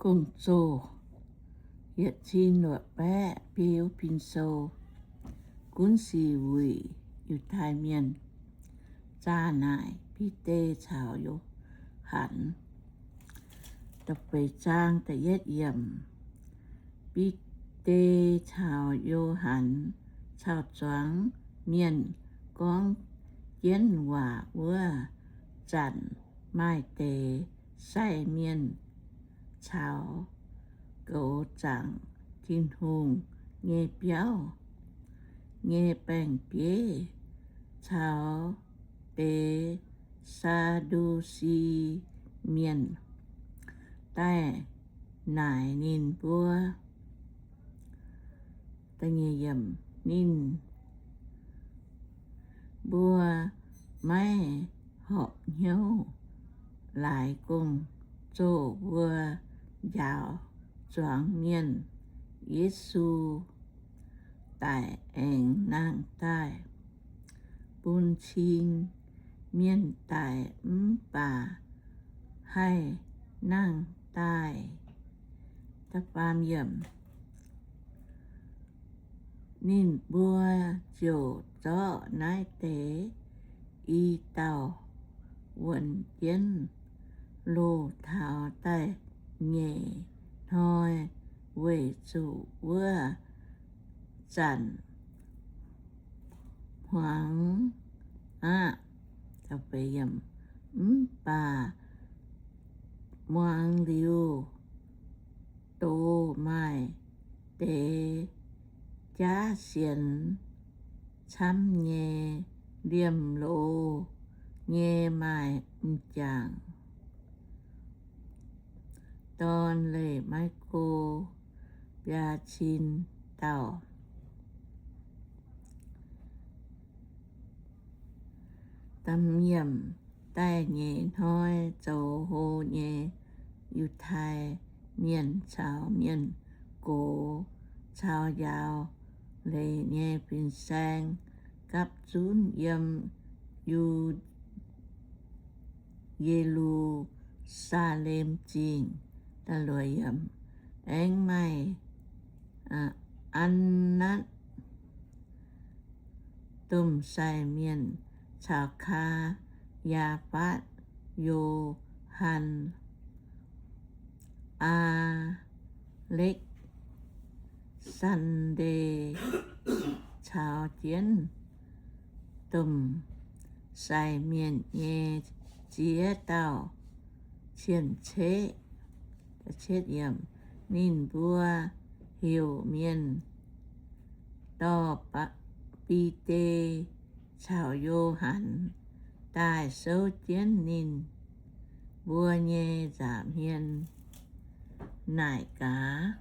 Gong-Zoh yietc cin luoqc baeqv biouv pin sou. Gunv sic wuic Yiutai Mienh. Zaah naaic Bide caux Yo^han. Da'feix zaang da'yietv yiemc. Bide caux Yo^han caux zuangx mienh gorngv jienv waac wuov zanc, maaih deix sai mienh caux goux zaangc Tin-Hungh nyei biauv nyei baeng-bieiv caux deix Saa^ndu^si Mienh daaih naaic ninh mbuo. Ninh mbuo maiv horpc hnyouv laaix gong-zoh mbuo njaaux zuangx mienh. Yesu daic aengx nangh daaih bun cing mienh daic mv baac haih nangh daaih. Ninh mbuo ziouc zorqv naaiv deix i dauh wuonx jienv loz-taux da'nyeic hnoi, weic zuqc wuov zanc hmuangx aqv. Mv baac muangx liuz, doz maaih deix jaav sienx camv nyei, liemh loz nyei maaih m'jangc dorn leih maiv go biaa cin dauh. Da'nyeic hnoi zoux hlo nyei Yiutai Mienh caux mienh gox caux njaaux leiz nyei fin-saeng gapv zunv yiem Yu- Ye^lu^saa^lem Zingh. Aengx maaih Aa^natv domh sai mienh caux Kaa^yaa^fatv, Yo^han, Aa^lekv sandee caux jienv domh sai mienh nyei ziex dauh cien-ceqv. Ninh mbuo heuc mienh dorh Bide caux Yo^han daaih souv jienv ninh mbuo nyei nza'hmien naaic gaax,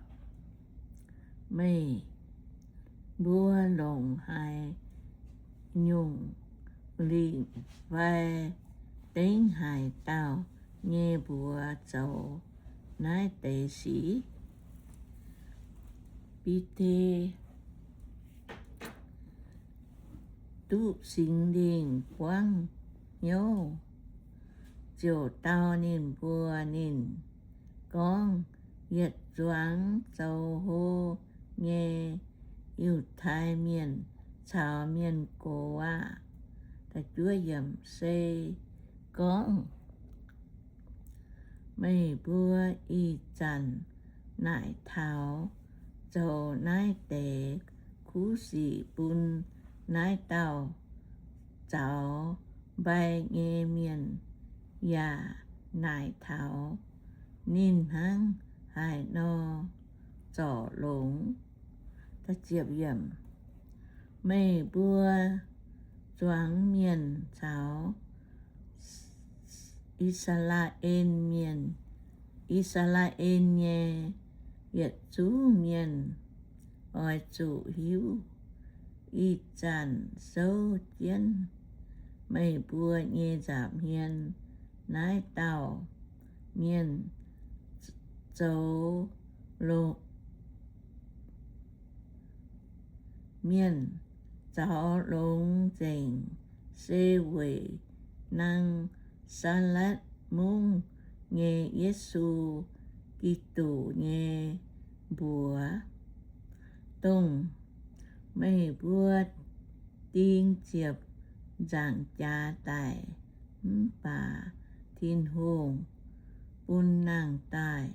Meih mbuo longc haaix nyungc lingc fai dengv haaix dauh nyei mbuox zoux naaiv deix sic? Bide duqv Singx Lingh buangv hnyouv, ziouc dau ninh mbuo. Ninh gorngv, Yietc zuangx zoux hlo nyei Yiutai Mienh caux mienh gox aah! Se gorngv meih mbuo ih zanc naaic taux zoux naaiv deix kuv sic bun naaiv dauh zaux mbai nyei mienh, yaac naaic taux ninh hnangv haaix nor zorc longx. Meih mbuo zuangx mienh caux I^saa^laa^en Mienh, I^saa^laa^en nyei yietc zungv mienh oix zuqc hiuv, ih zanc souv jienv meih mbuo nyei nza'hmien naaiv dauh mienh zoux longx, mienh zaux longx nzengc, se weic Naa^saa^letv Mungv nyei Yesu, Giduc nyei mbuox, dongh meih mbuo ding ziepc nzaangc jaax daic, mv baac Tin-Hungh bun nangh daaih.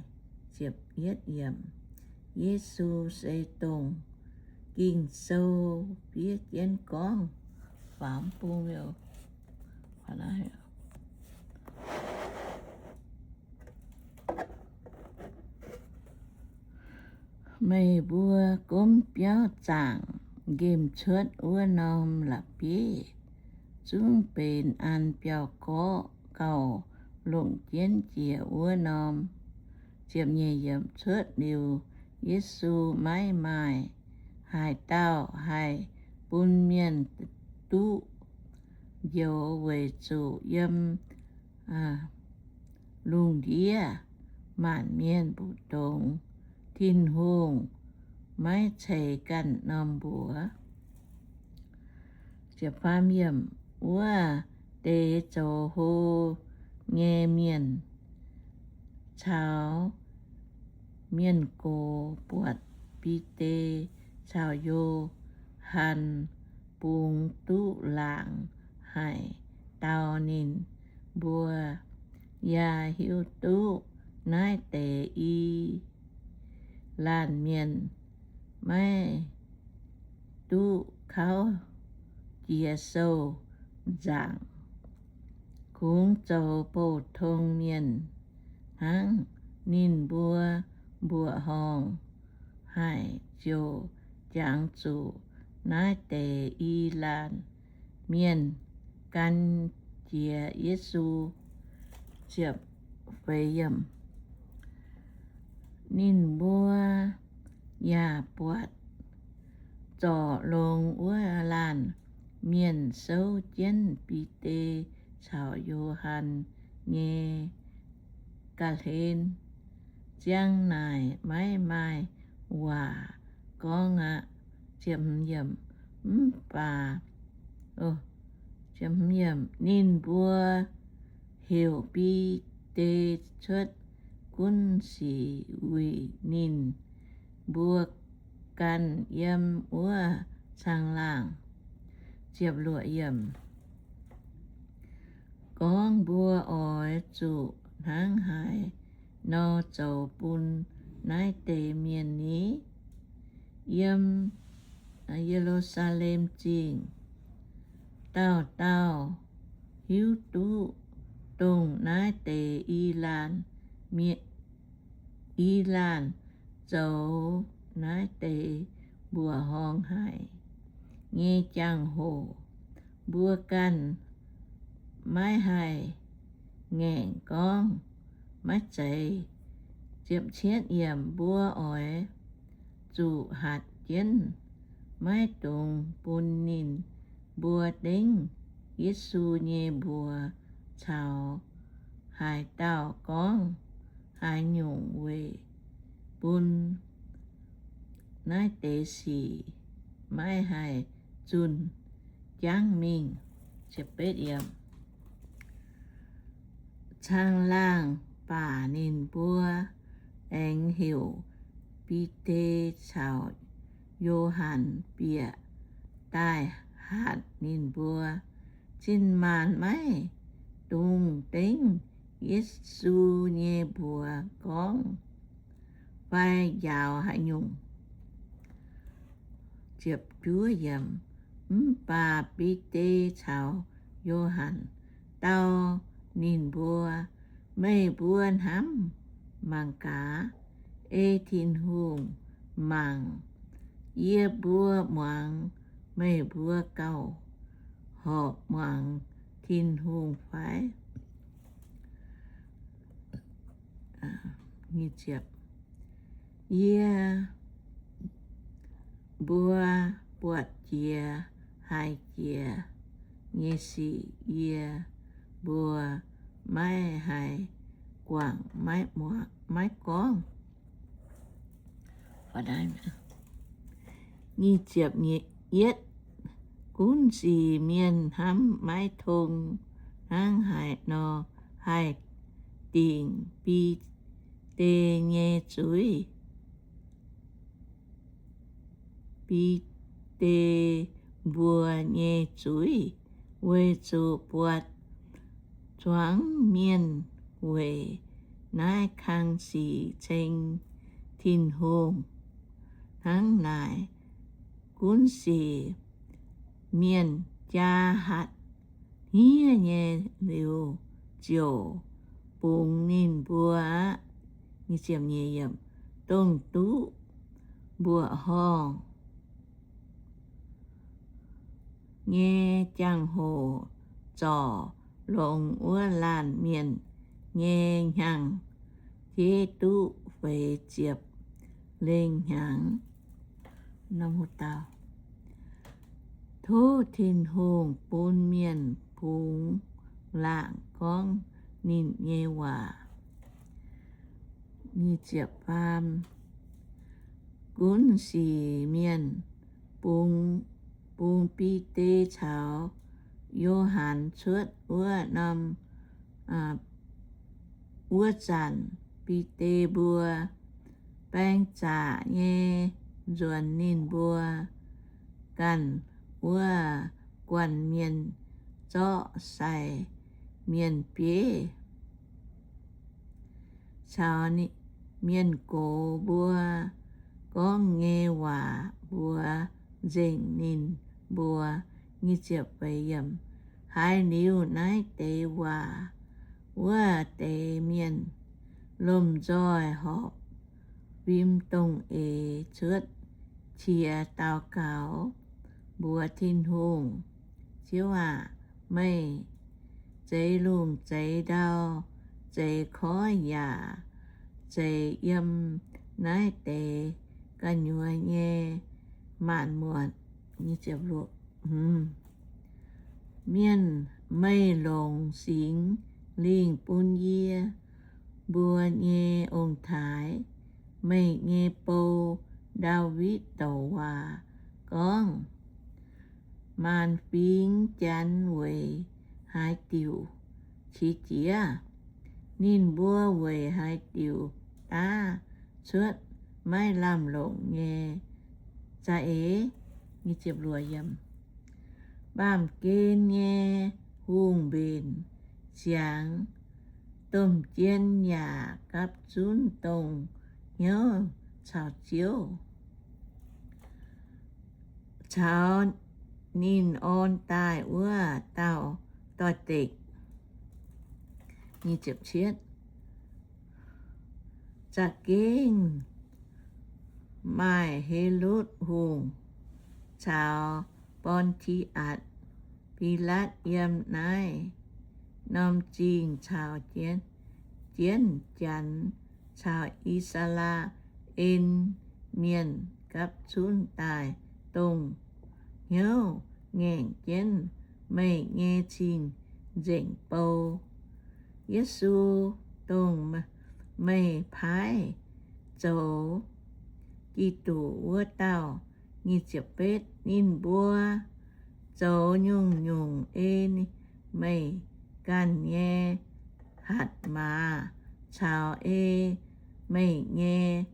Yesu se dongh Ging-Sou fiev jienv gorngv. Faam bung liuz, meih mbuo gomv biauv zaangc nqemh cuotv wuov norm la'bieiv zungv benx an biauv-gorqv gauh longc jienv jiex wuov norm. Cuotv liuz, Yesu maiv maaih haaix dauh haih bun mienh duqv njoux weic zuqc yiem lungh ndiev maanc mienh mbu'ndongx Tin-Hungh maiv ceix ganh norm mbuox. Wuov deix zoux hlo nyei mienh caux mienh gox buatc Bide caux Yo^han bungx duqv laangc haic dau ninh mbuo, yaac hiuv duqv naaiv deix i laanh mienh maiv duqv kauv jiex sou nzaangc, kungx zoux bouh tong mienh hnangv. Ninh mbuo mbuoqc horngh haic ziouc jangx zuqc naaiv deix i laanh mienh gan jiex Yesu. Ninh mbuo yaac buatc zorc longx wuov laanh mienh souv jienv Bide caux Yo^han nyei ga'hlen, ziang naaic maiv maaih waac gorngv aqv. Mv baac ninh mbuo heuc Bide cuotv gunv sic wuic ninh mbuo ganh yiem wuov caangh laangh. Gorngv, Mbuo oix zuqc hnangv haaix nor zoux bun naaiv deix mienh ni? Yiem Ye^lu^saa^lem Zingh dauh dauh hiuv duqv dongh naaiv deix i laanh, i laanh zoux naaiv deix mbuoqc horngh haic nyei jangx-hoc, mbuo ganh maiv haih ngaengc gorngv maiv zeiz. Mbuo oix zuqc hatc jienv maiv dungx bun ninh mbuo dengv Yesu nyei mbuox caux haaix dauh gorngv haaix nyungc weic bun naaiv deix sic maiv haih zunh jangv mingh. Caangh laangh baac ninh mbuo aengx heuc Bide caux Yo^han bieqc daaih hatc ninh mbuo, Cin-maanc maiv dungx dengv Yesu nyei mbuox gorngv fai njaaux haaix nyungc. Mv baac Bide caux Yo^han dau ninh mbuo, Meih mbuo hnamv mangc gaax, ei Tin-Hungh mangc. Yie mbuo muangx, meih mbuo gauh horpc muangx Tin-Hungh fai? Yie mbuo buatc jiex haiz jiex nyei sic yie mbuo maiv haih guangc, maiv gorngv. Gunv sic mienh hnamv maiv tong hnangv haaix nor haih dingc Bide Bide nyei zuiz. Bide mbuo nyei zuiz, weic zuqc buatc zuangx mienh weic naaiv kang sic ceng Tin-Hungh. Hnangv naaic, gunv sic mienh jaa hatc hniev nyei liuz, ziouc bungx ninh mbuo aqv. Dongh duqv mbuoqc horngh nyei jangx-hoc zorc longx wuov laanh mienh nyei hnyangx-jeiv duqv feix ziepc lengh hnyangx. Tov Tin-Hungh bun mienh fungx laangc gorngv ninh nyei waac. Gunv sic mienh bungx, bungx Bide caux Yo^han cuotv wuov norm, wuov zanc, Bide mbuo baeng zaqc nyei nzuonx ninh mbuo ganh wuov guanh mienh zorqv sai mienh bieiv caux mienh gox mbuo gorngv nyei waac mbuox nzengc ninh mbuo. Haiz liuz naaiv deix waac, wuov deix mienh lomh nzoih horpc fim dongh eix cuotv qiex daux gaux mbuox Tin-Hungh, Ziouv aac, meih zeix lungh zeix ndau, zeix koiv yaac zeix yiem naaiv deix gu'nyuoz nyei maanc muotc. Mienh, meih longc Singx Lingh bun yie mbuo nyei ong-taaix, meih nyei bou, Ndaawitv, douc waac gorngv, Maanc fingx Janx weic haaix diuc qiex jiez? Ninh mbuo weic haaix diuc daav cuotv maiv lamh longc nyei za'eix? Baamh gen nyei hungh mbenc ziangx, domh jien yaac gapv zunv dongh hnyouv caux Ziouv, caux ninh orn daaih wuov dauh doix-dekc. Za'gengh maaih Helotv Hungh caux Born^ti^atc, Bilatv yiem naaiv norm zingh caux jienv Janx caux I^saa^laa^en Mienh gapv zunv daaih dongh hnyouv ngaengc jienv meih nyei cing-nzengc bou, Yesu, dongh meih paaiv zoux Giduc wuov dauh. Ninh mbuo zoux nyungc-nyungc ei meih ganh nyei hatc maaz caux ei meih nyei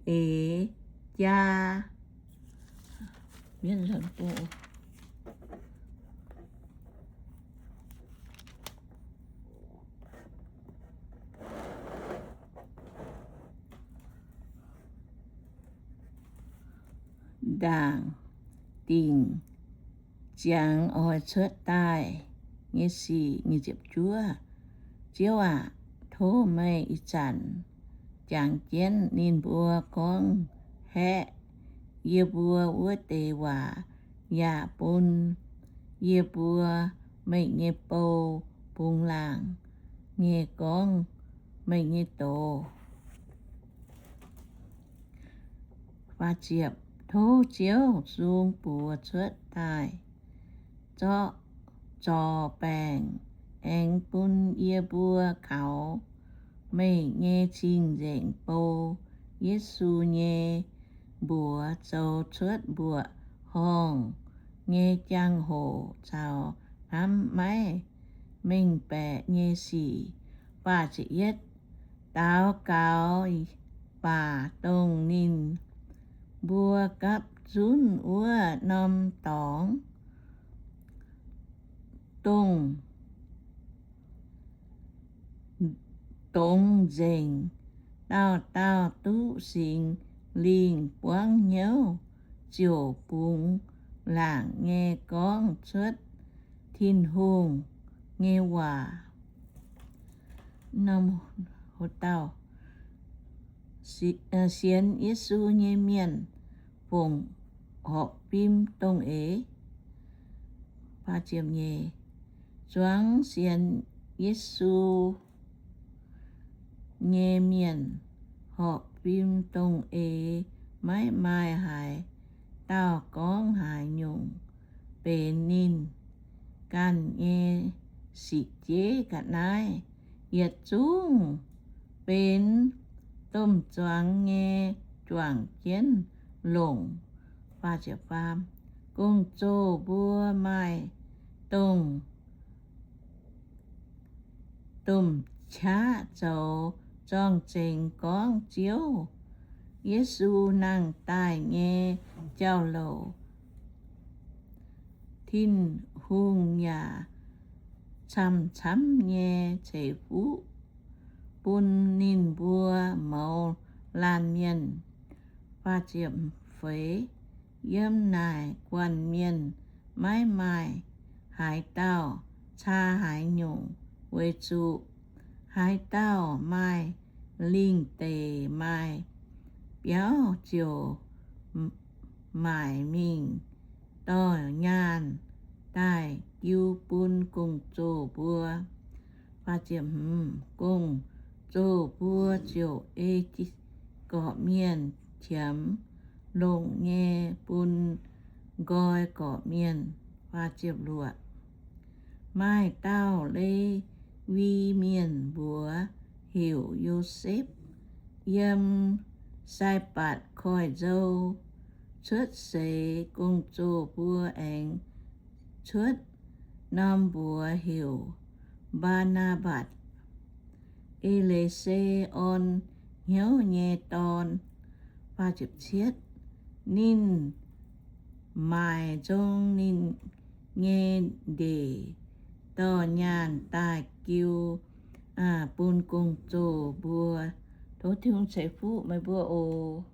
eix jaa. Ndaangc dingc ziangx oix cuotv daaih nyei sic. Ziouv aac, tov meih ih zanc jangx jienv ninh mbuo gorngv haeqv yie mbuo wuov deix waac, yaac bun yie mbuo, meih nyei bou, bungx laangc nyei gorngv meih nyei doz. Tov Ziouv sung buoz cuotv daaih, zorc, zorc baengc, aengx bun yie mbuo kaux meih nyei cing-nzengc bou, Yesu nyei mbuox, zoux cuotv mbuoqc horngh nyei jangx-hoc caux hnamv maiv mengh baeqc nyei sic. Faah ziepc yietv. daux gaux baac dongh ninh mbuo gapv zunv wuov norm dorngx, dongh dongz nzengc, dauh dauh duqv Singx Lingh buangv hnyouv, ziouc bungx laangc nyei gorngv cuotv Tin-Hungh nyei waac. Sienx Yesu nyei mienh fongc horpc fim dongh eix. Zuangx sienx Yesu nyei mienh horpc fim dongh eix, maiv maaih haaix dauh gorngv haaix nyungc benx ninh ganh nyei sic jeiv ga'naaiv. Yietc zungv benx domh zuangx nyei juangc jienv longc. Gong-zoh mbuo maaih dongh domh qaqv zoux zorng-zengx gorngv Ziouv, Yesu nangh daaih nyei jauv-louc. Tin-Hungh yaac camv-camv nyei ceix fuqv bun ninh mbuo mouz laanh mienh. Feix, yiem naaic guanh mienh maiv maaih haaix dauh caa haaix nyungc, weic zuqc haaix dauh maaih lingh deic maaih biauv ziouc maaic mingh dorh nyaanh daaih jiu bun gong-zoh mbuo. Gong-zoh mbuo ziouc ei gorqv-mienh qiemx longc nyei bun nqoi gorqv-mienh. Maaih dauh Le^wi Mienh, mbuox heuc Yosepv, yiem Saibatc Koiv-Nzou cuotv seix. Gong-zoh mbuo aengx cuotv norm mbuox heuc Mbaa^naa^mbatc, E^li^se^on hnyouv nyei dorn. Ninh maaic nzong ninh nyei ndeic, dorh nyaanh daaih jiu bun gong-zoh mbuo. Tov Tin-Hungh ceix fuqv meih mbuo oc.